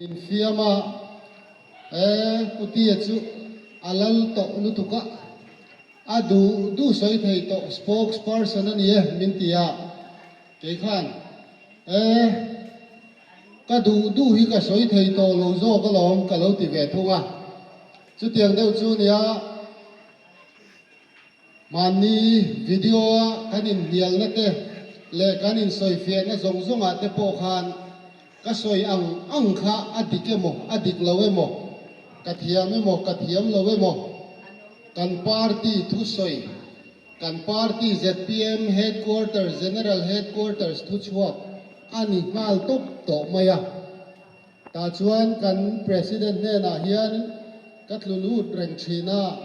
Infiam a, e Putia chu a lal tawh lutuk a, a duh duh sawi thei tawh spokesperson a ni e min ti a, kei khan e ka duh duh hi ka sawi thei tawh lo zawk alawm ka lo ti ve thung a, chutiang deuh chu nia. Mahni video-a kan inhnialna te leh kan insawifiahna zawng zawngah te pawh khan ka sawi ang ang kha a dik emaw, a dik lo emaw, ka thiam emaw, ka thiam lo emaw, kan party thusawi, kan party zpm Headquarters, General Headquarters thuchhuak a ni nghal tawp tawh mai a. Tah chuan kan President hnenah hian ka tlu lut reng thin a.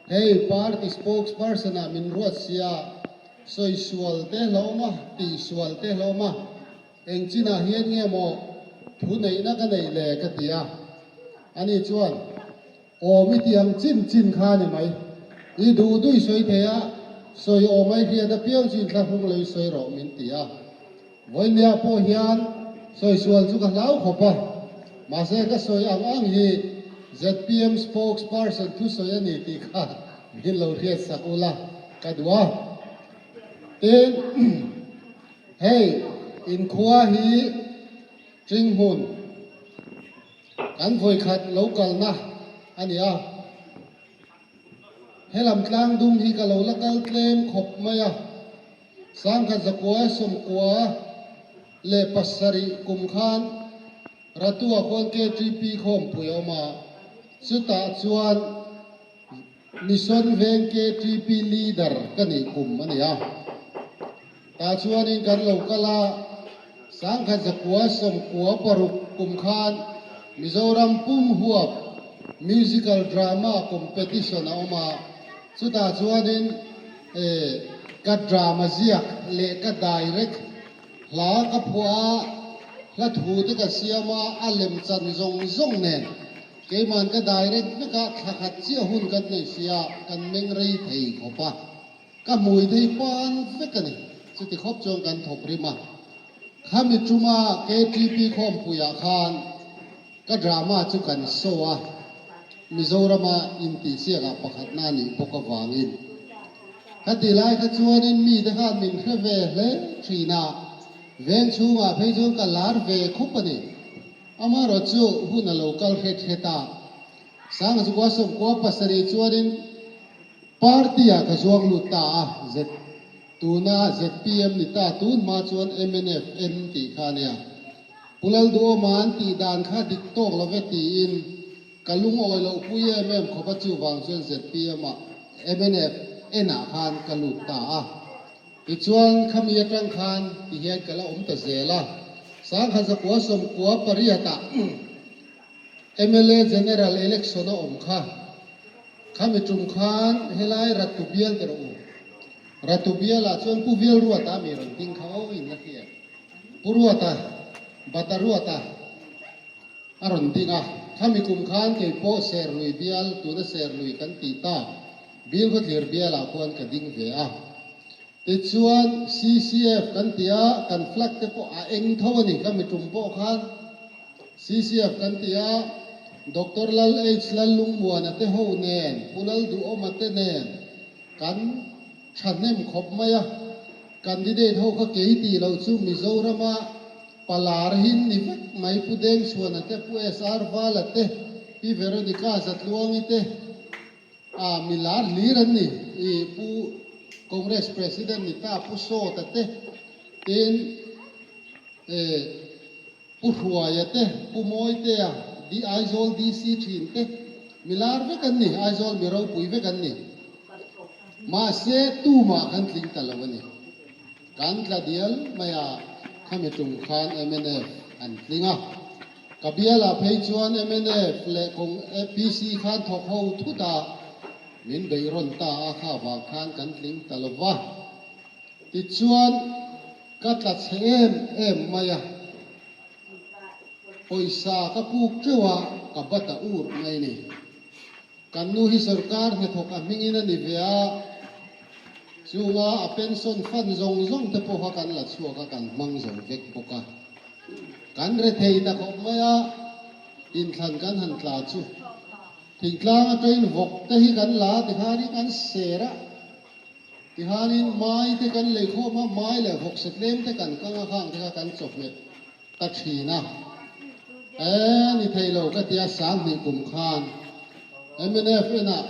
Hei party spokesperson ah min ruat sia, sawi sual te hlawm a, tih sual te hlawm a, eng chinah hian nge maw thu neihna ka neih le ka ti a. Ani chuan, Awm i tih ang chin chin kha a ni mai. I duh duh i sawi thei a, sawi awm ai hriat apiang chu inthlahrung lo i sawi rawh min ti a. Vawinia pawh hian sawi sual chu ka hlau khawp a, mahse ka sawi ang ang hi zpm spokesperson thusawi a ni tih kha min lo hriat sak ula ka duh a. Tin, hei inkhua hi Tringhmun kan vawikhat lo kalna a ni a. Helam tlangdung hi ka lo la kal tlem khawp mai a. 1997 kum khan Ratua khuan KTP khawmpui a awm a, chutah chuan Mission Veng KTP leader ka nih kum a ni a. Tah chuanin kan lo kal a, 1996 kum khan Mizoram pum huap Musical Drama Competition a awm a, chutah chuanin ka drama ziak leh ka direct hla ka phuah a, hla thu te ka siam a, a lem chan zawng zawng nen keiman ka direct vek a, thla khat chiah hun kan nei sia, kan meng rei thei khawp a. Ka hmui thei pan vek a ni. Chuti khawp chuan kan thawk rim a. Khami tuma KTP khawmpuiah khan ka drama chu kan show a, Mizorama intihsiakah pakhatna a nih bawk avangin. Khati lai kha chuanin mite khan min hre ve hle thin a, veng chhungah phei chuan ka lar ve khawp a ni. Amaherawh chu hun a lo kal hret hret a, 1997 chuanin Party ah ka zuang lut ta a, Z tuna zpm ni ta tun hma chuan mnf en tih kha a nia. Pu Lalduhawma an tih dan kha dik tawk lo ve tiin ka lungawi loh pui em em khawp a chuvang chuan zpm ah mnf en ah khan ka lut ta a. Tichuan khami atang khan tihian ka la awm ta zel a, 1998 ah mla General Election a awm kha. Khami tum khan helai Ratu bial te rawh u. Ratu bialah chuan Pu Vialruata mi rawn ding kha aw in la hria. Pu Ruata, Bata Ruata a rawn ding a. Khami kum khan kei pawh Serlui bial, tuna Serlui kan tih tak, Bilkhawthlir bialah khuan ka ding ve a. Tichuan CCF kan ti a, kan flag te pawh a eng tho a ni, khami tum pawh khan. CCF kan ti a, Doctor Lal H Lallungmuana te ho nen, Pu Lalduhawma te nen kan thahnem khawp mai a, candidate ho kha kei tih loh chu Mizorama palar hin ni vek mai, Pu Dengchhuana te, Pu SR Vala te, Pi Veronica Zatluangi te, a milar hlir an ni, i Pu Congress President ni ta Pu Sawta te, tin e. Pu Hruaia te, Pu Mawitea, di Aizawl DC thin te, mi lar vek an ni, Aizawl mi ropui vek an ni. Mahse, tumah kan tling ta lo a ni. Kan tla dial mai a, khami tum khan mnf an tling a. Ka bialah phei chuan mnf leh Kong PC khan thawk ho thut a, min beih rawn ta a, kha vang khan kan tling ta lo va. Tichuan, ka tla chhe em em mai a, pawisa ka puk teuh a, ka bat a ur mai ni. Kan nu hi sorkar hnathawk a hmingin a ni ve a, chunga a pension fund zawng zawng te pawh kha kan la chhuak a, kan hmang zo vek bawk a. Kan rethei ta khawp mai a. Inthlan kan han tla chu thingtlang atangin vawk te hi kan la a tikhanin kan ser a, tikhanin mai te kan lei khawm a, mai leh vawk se tlem te kan kang a khang te kha kan chawhmeh ta thin a. E ni thei lo ka tia 2000 kum khan mnf enah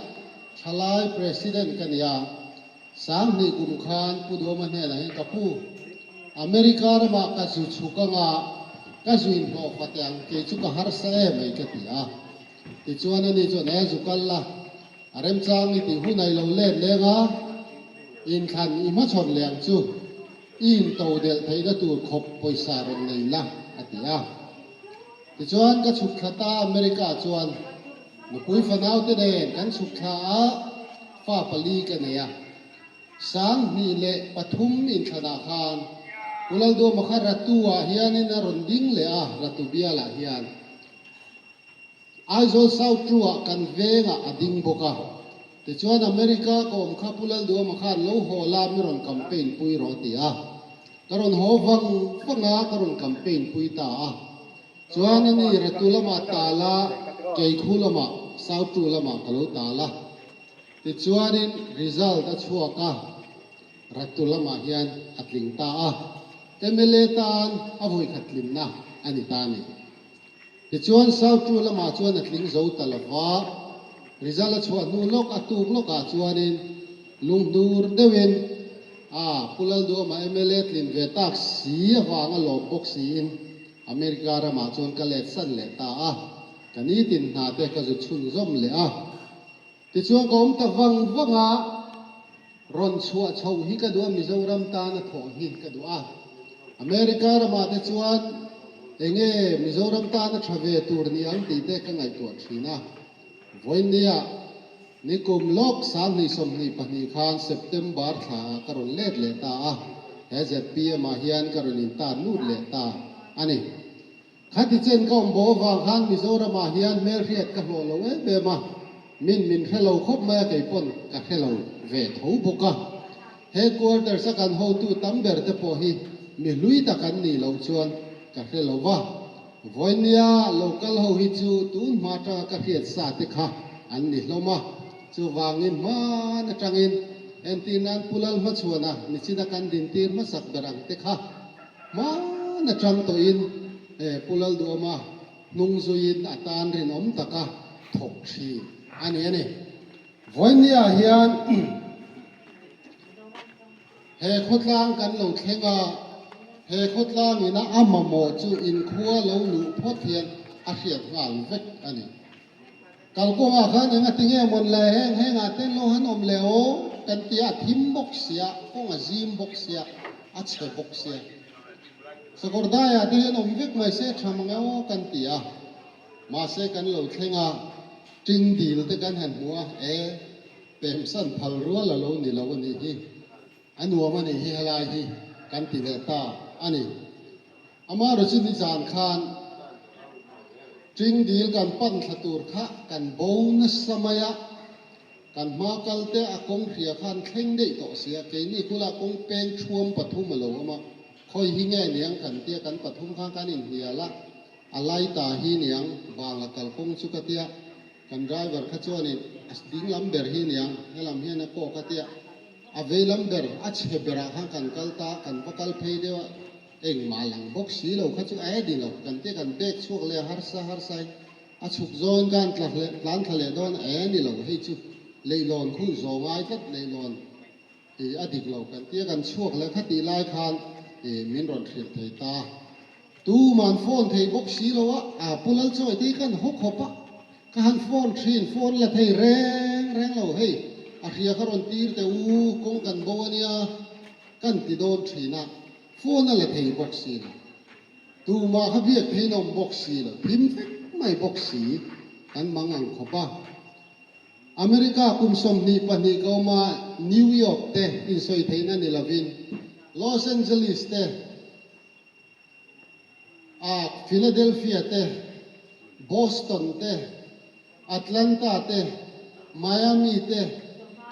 thalai president ka nia. 2000 kum khan Pu Duhoma hnenah hian ka pu, America ramah ka zu chhuk anga ka zu inhlawh fa teh ang, kei chu ka harsa em mai ka ti a. Tichuan ani chuan he zu kal la, a remchang i tih hun a i lo let leng a, inthlan i hmachhawn leh ang chu, i into delh theihna tur khawp pawisa rawn nei la, a ti a. Tichuan ka chhuk thla ta America chuan nupui fanaute nen kan chhuk thla a, fa pali ka nei a. 2003 inthlanah khan Pu Lalduama kha Ratu ah hianin a rawn ding leh a, Ratu bialah hian. Aizawl South Two ah kan vengah a ding bawk a. Tichuan America ka awm kha Pu Lalduama khan lo haw la mi rawn campaign pui rawh a ti a. Ka rawn haw vang vang a, ka rawn campaign pui ta a. Chuan ani Ratu lamah tal a, Keikhu lamah, South Two lamah ka lo tal a. Tichuanin result a chhuak a, Ratu lamah hian a tling ta a. Mla tan a vawikhat tlinna a ni ta a ni. Tichuan South Two lamah chuan a tling zo ta lo va, result a chhuah hnu lawk a tuk lawkah chuanin lunghnur deuhin a Pu Lalduama mla tlin ve tak si avanga lawm bawk siin America ramah chuan ka let san leh ta a, ka nitin hna te ka zu chhunzawm leh a. Tichuan ka awm ta vang vang a, rawn chhuah chhoh hi ka duh a, Mizoram tana thawh hi ka duh a. America ramah te chuan enge Mizoram tana tha ve tur ni ang tih te ka ngaihtuah thin a. Vawinia nikum lawk 2022 khan September thla ah ka rawn let leh ta a, he zpm ah hian ka rawn intan lut leh ta a ni. Khati chen ka awm bawh avang khan Mizoramah hian hmelhriat ka hlawh lo em em a, min min hre lo khawp mai a kei pawn ka hre lo ve tho bawk a. Headquarters a kan hotu tam ber te pawh hi mi hlui tak an nih loh chuan ka hre lo va. Vawinia local ho hi chu tun hma atanga ka hriat sa te kha an ni hlawm a, chuvangin hman atangin entir nan Pu Lalhmachhuana nichina kan dintir hmasak ber ang te kha Hman atang tawhin Pu Lalduama hnung zuiin a tan rinawm taka thawk thin a ni a ni. Vawinia hian he khawtlang kan lo thleng a, he khawtlang ina a mamawh chu inkhua lo luh phawt hian a hriat nghal vek a ni. Kalkawngah khan eng a ti nge mawn le, heng hengah te lo han awm le aw kan ti a, a thim bawk sia, kawng a zim bawk sia, a chhe bawk sia. Sakawrdaiah te hian awm vek mai se tha mang e aw kan ti a, mahse kan lo thleng a, ting dil te kan han hmu a, e pemsan phal rual a lo ni lo a nih hi, a nuam a nih hi helai hi kan ti leh ta a ni. Amaherawhchu chu nizan khan Ṭingdil kan pan thla tur kha kan bo nasa mai a, kan hma kal te a kawng hria khan thleng daih tawh si a, keini kula kawng peng ṭhuam pathum a lo awm a, khawi hi nge niang kan tia kan pathum khan kan inhnial a, a lai ta hi niang bangla kalkawng chu ka tia, kan driver kha chuanin a ding lam ber hi niang helam hian a kawk a tia, a vei lam ber a chhe berah khan kan kal ta, kan va kal phei deuh a. Engmah lang bawk si lo kha chu a e ding lo. Kan te kan bag chhuak leh a harsa harsa in a chhuk zawn khan tla hle tlan thla leh dawn a e ni lo. Hei chu leihlawn khu zawh ngai tlat leihlawn i a dik lo kan tia kan chhuak leh kha tih lai khan i min rawn hrilh thei ta. Tuman phone thei bawk si lo a, a Pu Lalchawi te hi kan haw khawp a, ka han phone thin phone la thei reng reng lo. Hei a hria kha rawn tir teh u kawng kan bo a nia. Kan ti dawn thin a, phone a la thei bawk si lo. Tumah kha biak theiin a awm bawk si lo, thim vek mai bawk si, kan mang ang khawp a. America kum 22 ka awm a, New York te insawi theihna ni lovin Los Angeles te, A Philadelphia te, Boston te, Atlanta te, Miami te,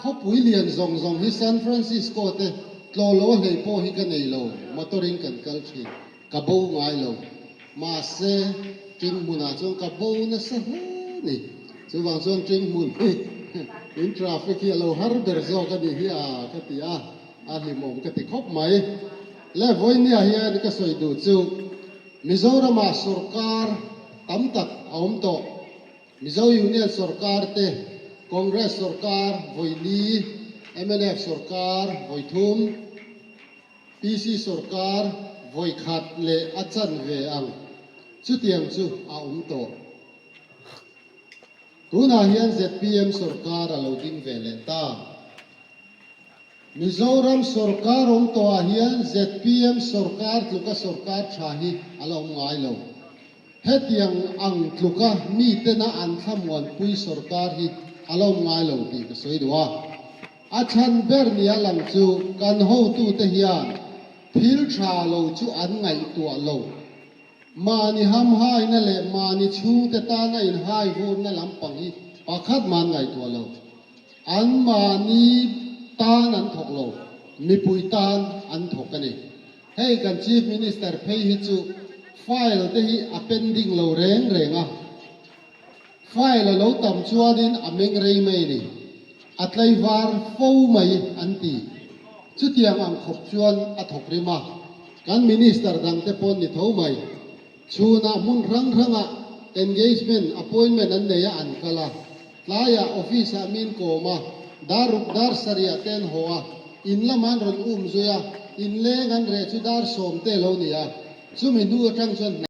khawpui lian zawng zawng hi San Francisco te tlawh lo a hlei pawh hi ka nei lo, motor in kan kal thin, ka bo ngai lo. Mahse, Ṭinghmunah chuan ka bo nasa hle a ni. Chuvang chuan Ṭinghmun hi in traffic hi a lo har ber zawk a nih hi a ka ti a, a hlimawm ka ti khawp mai. Le vawinia hian ka sawi duh chu Mizoramah sorkar tam tak a awm tawh. Mizo Union sorkar te, Congress sorkar vawi li, mnf sorkar vawi thum, PC sorkar vawi khat leh a chan ve ang. Chutiang chu a awm tawh. Tunah hian zpm sorkar a lo ding ve leh ta. Mizoram sorkar awm tawhah hian zpm sorkar tluka sorkar tha hi a la awm ngai lo. Hetiang ang tluka mitena an thlamuanpui sorkar hi a la awm ngai lo tih ka sawi duh a. A chhan ber nia lang chu kan hotute hian thil tha lo chu an ngaihtuah lo. Mahni hamhaina leh mahni chhungte tana inhaivurna lampang hi pakhat mah an ngaihtuah lo. An mahni tan an thawk lo, mipui tan an thawk a ni. Hei kan Chief Minister phei hi chu file te hi a pending lo reng reng a, file a lo tam chuanin a meng rei mai a ni, a tlaivar fo mai an ti. Chutiang ang khawp chuan a thawk rim a, kan Minister dangte pawn ni tho mai. Chhunah hmun hrang hrangah engagement, appointment an nei a an kal a, tlaiah office ah min kawm a, dar ruk dar sarih te an haw a, in lamah an rawn um zui a, inleng an reh chu dar 10 te lo ni a, chumi hnu atang chuan hna.